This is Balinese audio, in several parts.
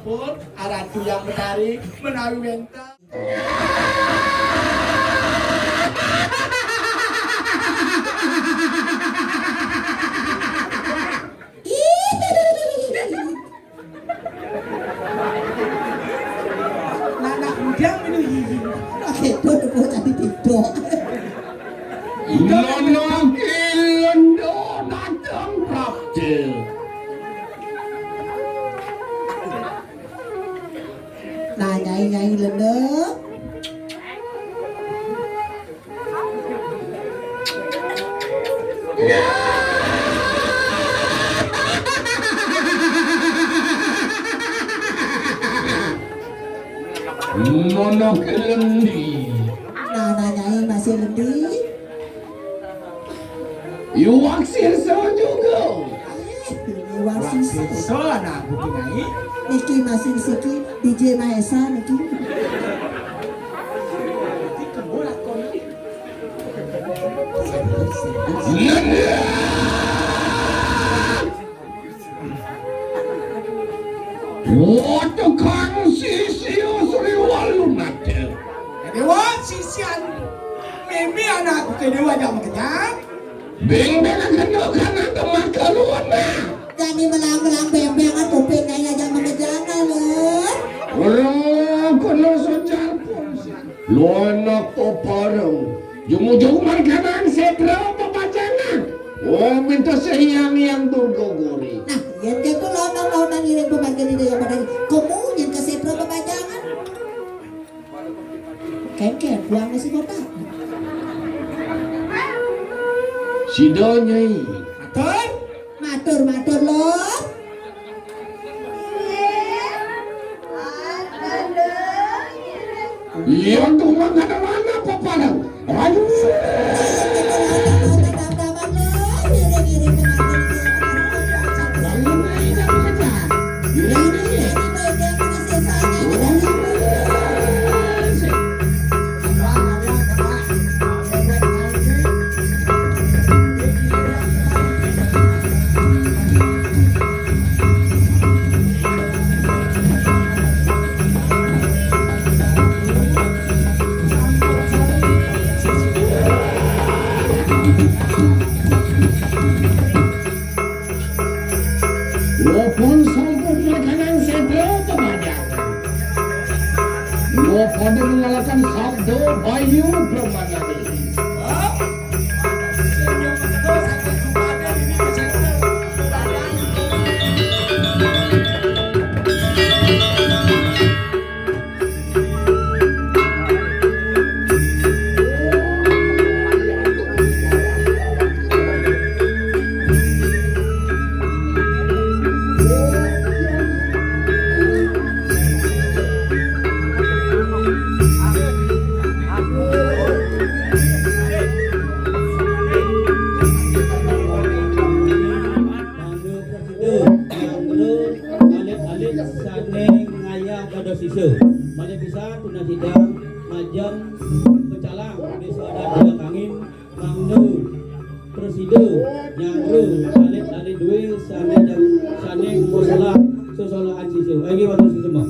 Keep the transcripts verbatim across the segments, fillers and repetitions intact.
Pun, Ratu Hyang Betari menawi wénten. Nah, nah, bujang menu hihi. Oke, itu tuh tadi tidak. Nono ilendo datang prapte. Nah, Nyai, Nyai Lendo. Nono kelendi. Nah, nah, Nyai masih lendi. Iwak sirsa juga. Iwak sirsa. Sirsa anak buku Nyai. Niki masih siki D J Maesa niki. Nanti kemulak kono. Waduh, Kang Sisio Sriwalunata. Dewa sisian mimi anakku ke dewa jam kejam. Beng beng kendo kana teman keluar nah. Jani melang-melang beng-beng atau pengen aja mengejar, Lur. Ora kono sojar pun. Lo anak pepareng. Jumujung marganan sedra pepajangan. Oh, minta sehiang yang durgogori. Nah, yen ketu lonang-lonang ngiring pemargane daya padang. Komo yen kesedra pepajangan. Kengken, buang nasi kotak. Sida, Nyai. Matur. Matur, matur, Lur. Iya, tuh mah nggak ada mana, Papa. Ayo. Walaupun sampun makanan sedra kepadangan. Walaupun mengalahkan sabda Bayu Brahmanadi. Alit-alit sané ngayah pada sisa. Malih pisan tunas sida majeng pecalang desa adat Kangin, mangda prasida nyanggra alit-alit dué sané dam-, sané masolah sesolahan sisa. Inggih, matur suksma.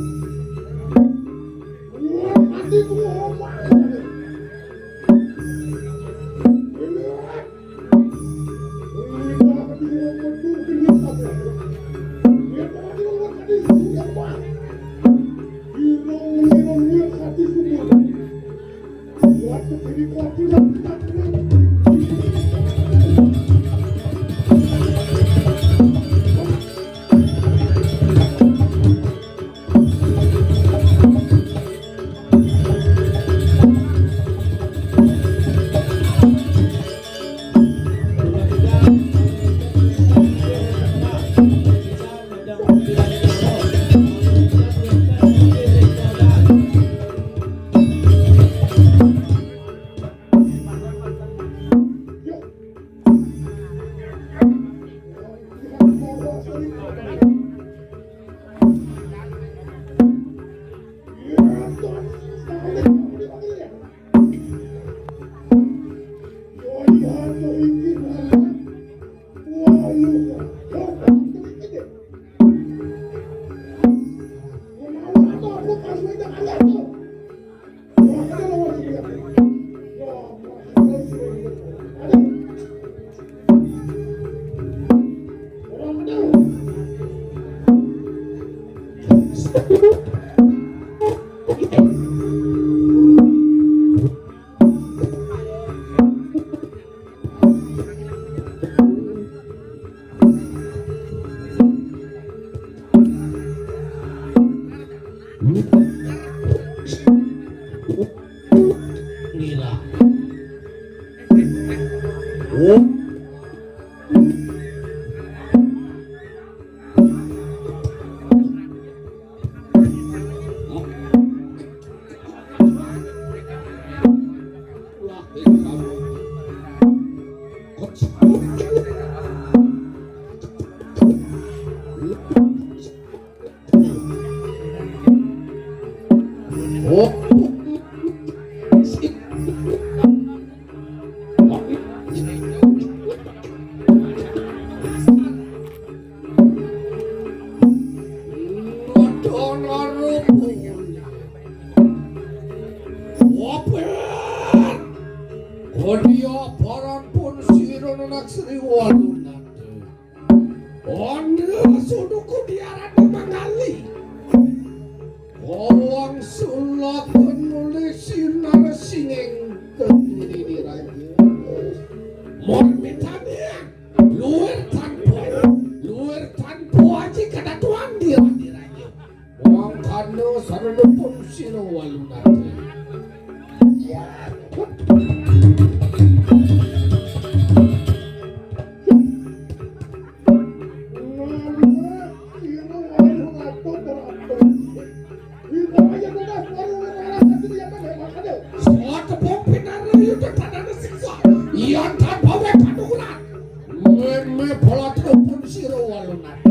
Wapet! Kodia paran pun sira nanak Sri Walunata. Anda suduku diarani mangali. Kawang sulakan mulih sinar singing kediri diraja. Murmitanian luwir tanpa, luwir tanpa aji kadatuan dira diraja. Mangkana saranipun sira Walunata. Sira tepung pinarayuda tandana siksa. Yan tanpa wéh panukuran. Meme palatropun sira Walunata.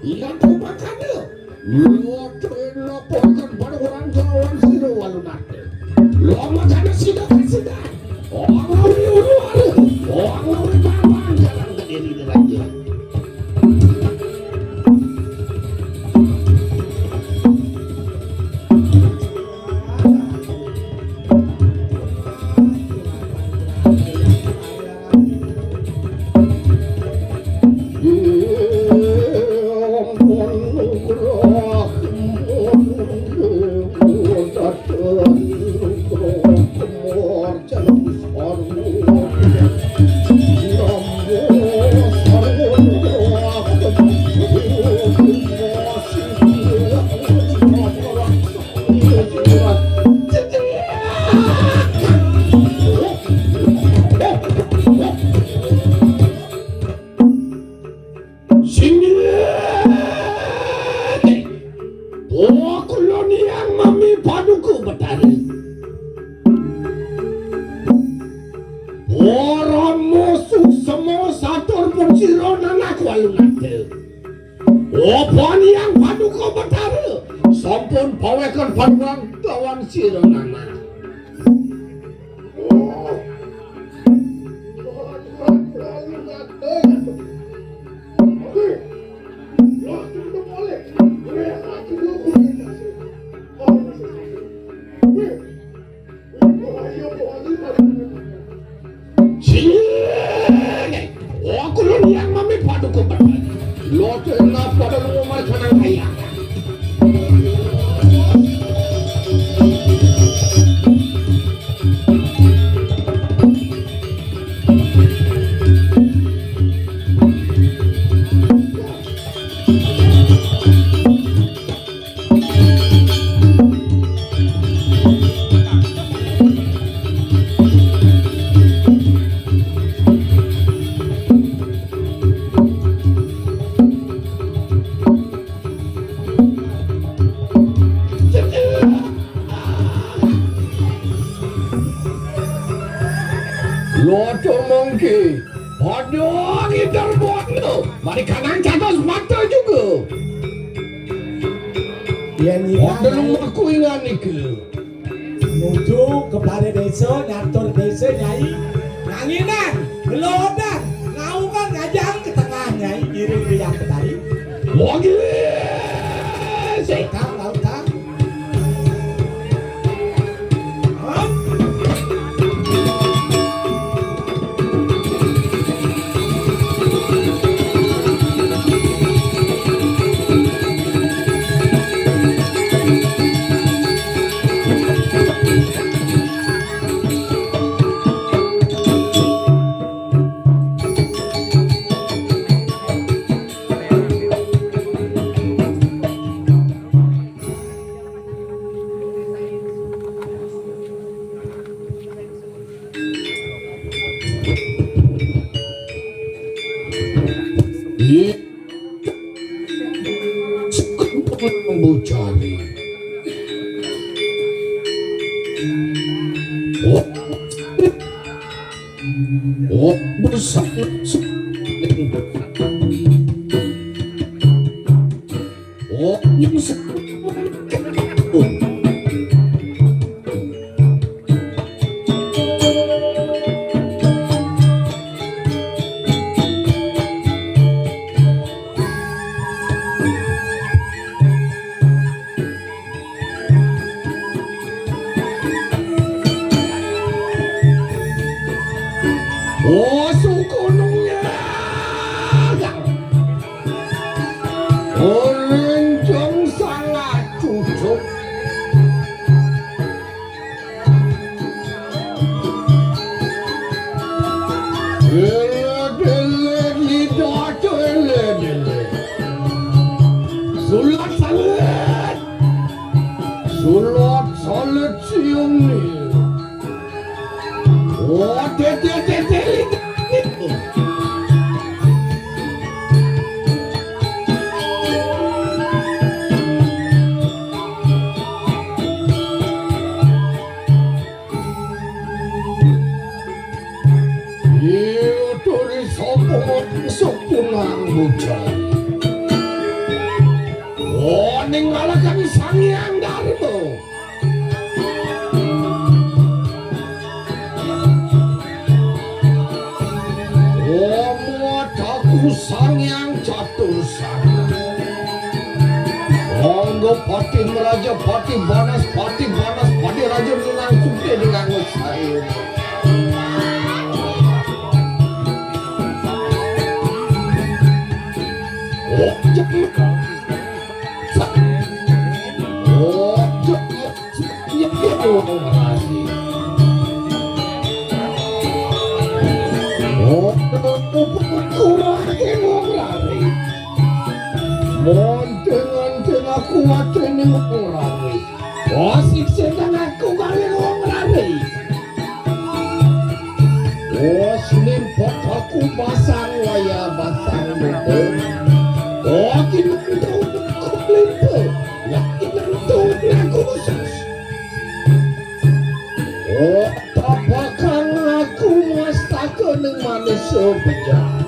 Iya, tuh makanya. Lho, ten laporkan pada orang Jawa sira Walunata. Lho, makanya sida kasida. Orang uri uru aru. Orang uri bambang jalan ke diri diraja. Sing, oh, kula niang mami paduka Betara. Para musuh sema satur pun sira nanak Walunata. Apa niang paduka Betara? Sampun pawékan paduka lawan sira nanak. Sing, aku lho yang mami paduka Betara. Lho, tengah pada lu umar kanang kaya. Lho, mangke. Padha ngider bondo. Mari kanang catus mata juga. Yen Padha ilang lumaku ingan iki. Nuju kepala desa, ngatur desa, Nyai. Nganginan, ngelodan, ngaukan ngajang ke tengah, Nyai. Iring riang ketari. Wong iki. Sik. Kang, laut, Kang. Hah? Oh, oh, besar. Oh, besar. Oh, sukunungnya. Oh, lenjong sangat cucuk. Ele-ele lidah tu ele-ele. Sulat salet. Sulat salet siung ni. Oh, tete, tete, lidah ni. Iya, turi sapa sapa nang bujang. Oh, ninggalaken Sang Hyang Darma. Oh, muat aku Sang Hyang Catur Sangga. Monggo Patih Meraja, Patih Banas, Patih Banas, Patih Raja Minang Sukti dengan saya. Oh, jangan. Oh, jangan. Iya, iya, wong lari. Oh, kurang wong lari. Monteng-monteng aku atene wong lari. Oh, siksa aku kali wong lari. Oh, selimpet aku basang waya basang lupa. Oh, kinantu aku limpa. Lah, kinantu aku khusus. Oh, tapakang aku mastaka ning manusa bejat.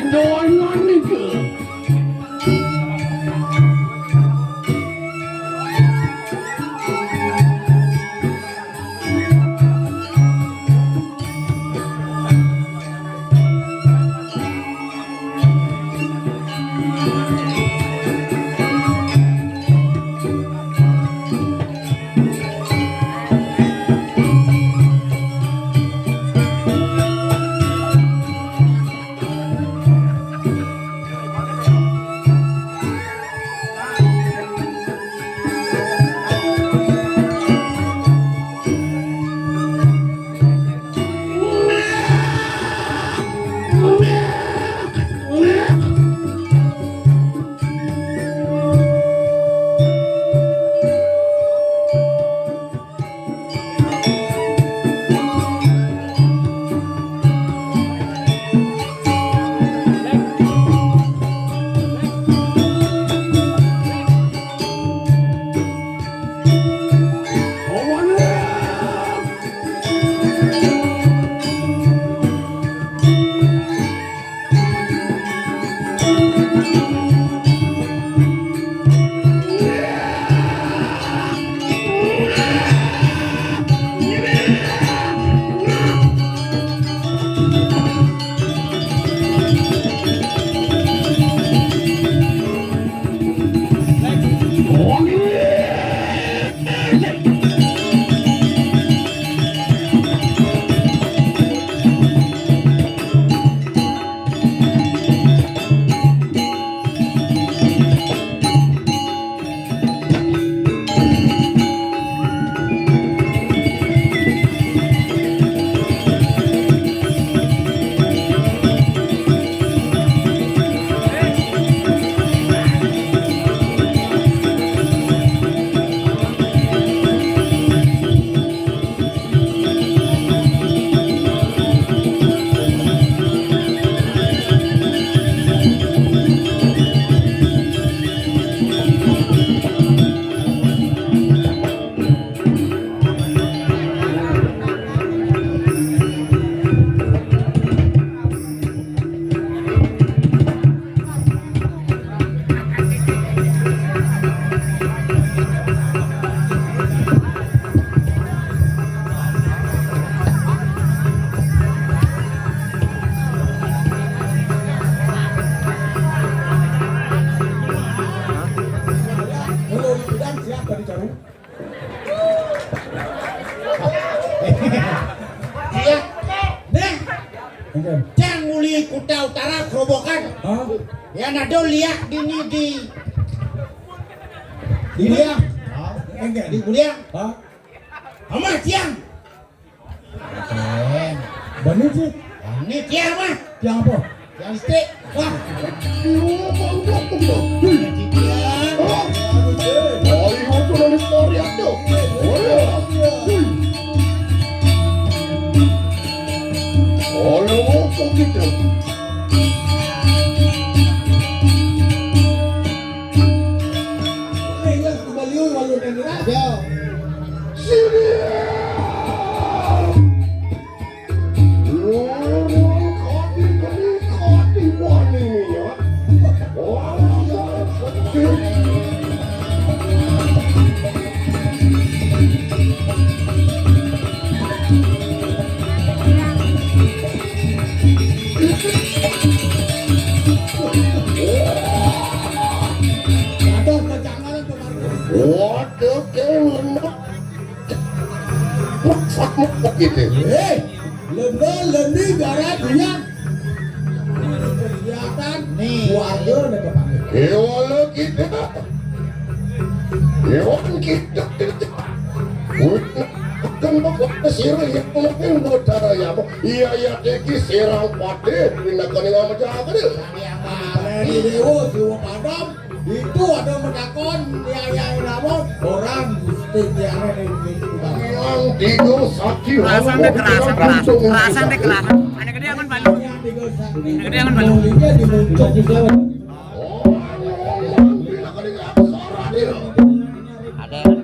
Doangan niki. Iya. Nih. Oke. Cang uli Kuta Utara Kerobokan. Hah? Ya nado liak dini di Di dia. Hah? Enggak. Di kuliah. Hah? Amat siang. Keren. Bener sih. Ini tiang mah. Tiang apa? Tiang listrik. Wah. Tiang. Oh, iya, itu dari story aja. Oh, iya. Oh, iya, kok gitu? Ayo. Sini. Waduh, kayak lemes. Maksudmu gitu. Eh, lemah, lemih, garat, liang. Kelihatan, nih. Keluarga, nih, Bapak. Eh, walau gitu. Eh, walau gitu. Kan Bapak sira ya, mungkin cara ya, iya, iya, teki serang pate, pindah ke ninggal menjaga deh. Ini dewa, Dewa Padam. Itu ada menakon, ya, ya, namun orang Gusti Tiara yang Yang tiga sakti Rasanya keras, keras. Rasanya keras. Anak gede aman, Pak. Yang tiga sakti. Anak gede aman, Pak. Mulinya di muncul juga. Oh, yang bilang ada yang suara dia. Ada yang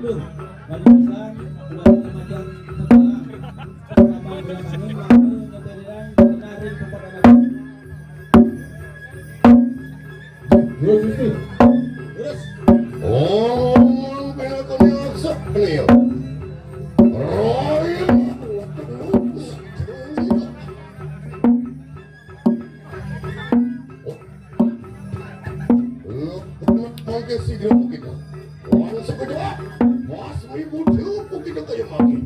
Terus. Oh, penakoni aja, Nil. Roy. Mangke sidra begitu. Langsung aja. Mas Wibudu begitu kayak mangke.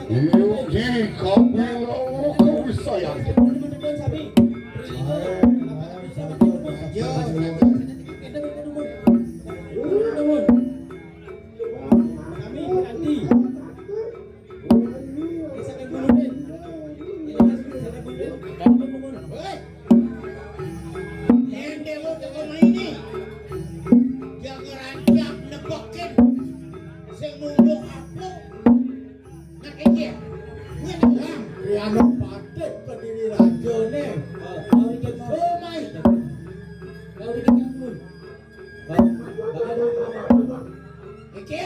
Inggih, kaping loro kawisayan. Yen dewe dewe maine, jaga rancak nebekin sing nunduk apa. Nah, iki. Kuwi nang. Riyana Patih Kediri Rajane. Kawit omai. Kawit omai. Iki.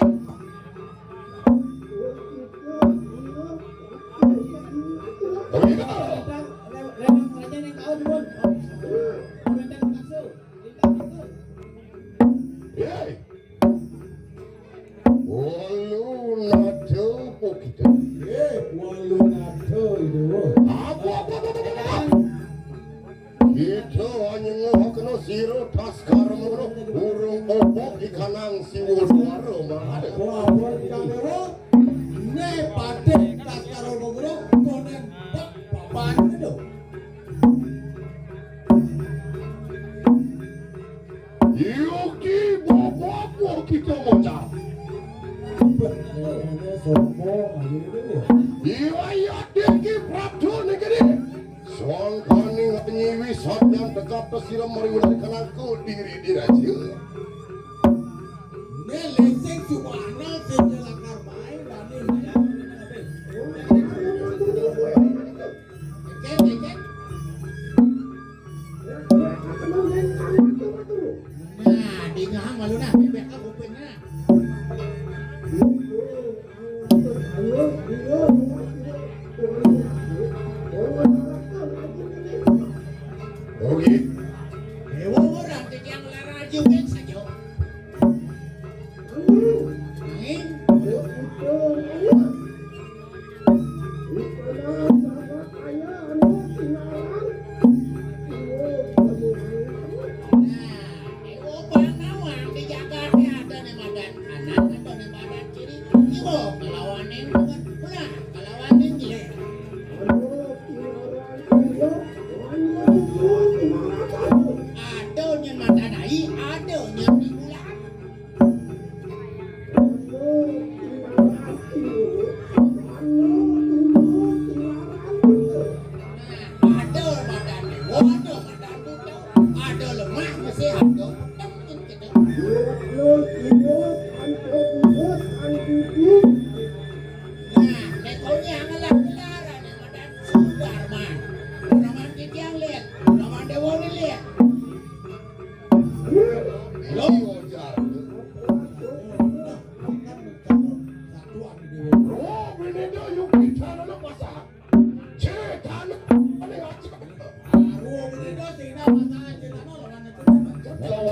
Hei. Walu nada apa kita? Eh, walu nada itu. Apa, apa, apa, apa, apa? Kita hanya ngohokno sira Taskara Mangura, urung obok ikanang siwa duara marane. Apa, apa, Kang Dewa? Ne Patih Taskara Mangura, konen bak papan itu. Yuki bobok kita bocah. Iya, iya, Diki Prabdu negeri. Sangkani nyiwi sadyan tekap pesira mari ulah kenangku diri diraja. Ne lesing suwana sing lakar main bani maya. Nah, dingahang malu nah, bebek ka kuping nah. Oke. Dewa orang titiang lara juga saja. Angin. Nah, dewa bang nawang di jagate ada ne madan kanan, ada ne madan kiri. Iwo kelawaning, nah, kelawaning nggih. Ada nyen madan ai, ada nyen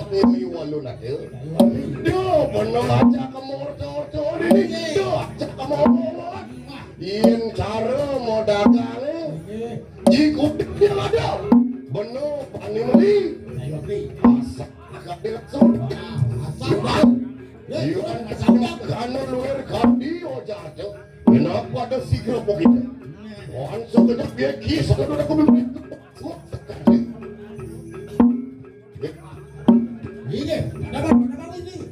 Ini walu nake. Duh, bener aja kemorto-orto ini. Duh, aja kemorto. Yen cara mau dagang, jikup dia ada. Bener, pani meli. Asal agak dia langsung. Asal. Iya kan, asal kanu luar kardio jatuh. Kenapa ada sigra begitu? Langsung kejap dia kis, kalau udah aku beli. Ini, ada apa? Ada apa ini?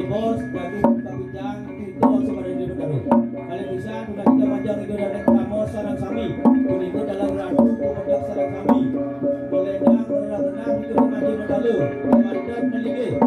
Bos, gaduh kabujang, itu langsung pada di Bintaro. Kalau bisa, sudah kita majang itu dari kamu sareng sami. Berikut dalam ratu pemuda sareng sami. Boleh dah, boleh dah, benar itu maju bedalu. Mantan melinggih.